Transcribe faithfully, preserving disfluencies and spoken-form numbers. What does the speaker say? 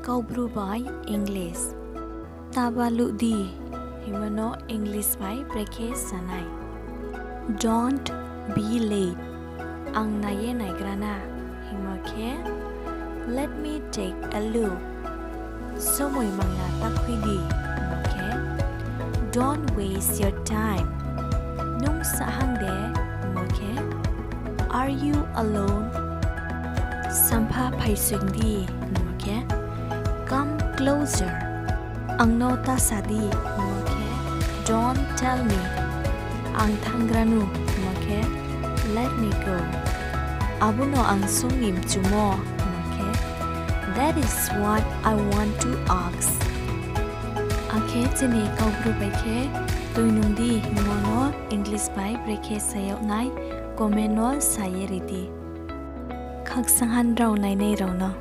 Kaubru bai English. Ta baluh di hingmo no English bai brekhe sa nai. Don't be late. Ang nai ye naigra na hingmo khe, let me take a look. Somoi mangna ta khui di hingmo khe, don't waste your time. Nung sahang de hingmo khe, are you alone? Sampha phaisoing di hingmo khe, come closer. Ang no ta sa di hingmo khe, don't tell me. Ang thannggra nu hingmo khe, let me go. Abo no ang sung ni mchumo hingmo khe, that is what I want to ask. Akhe chini Kaubru bai khe tuinung di hingmo no English bai brekhe sa yag nai, comment no sa ye ri di. Khakchangha nrao nainai rao no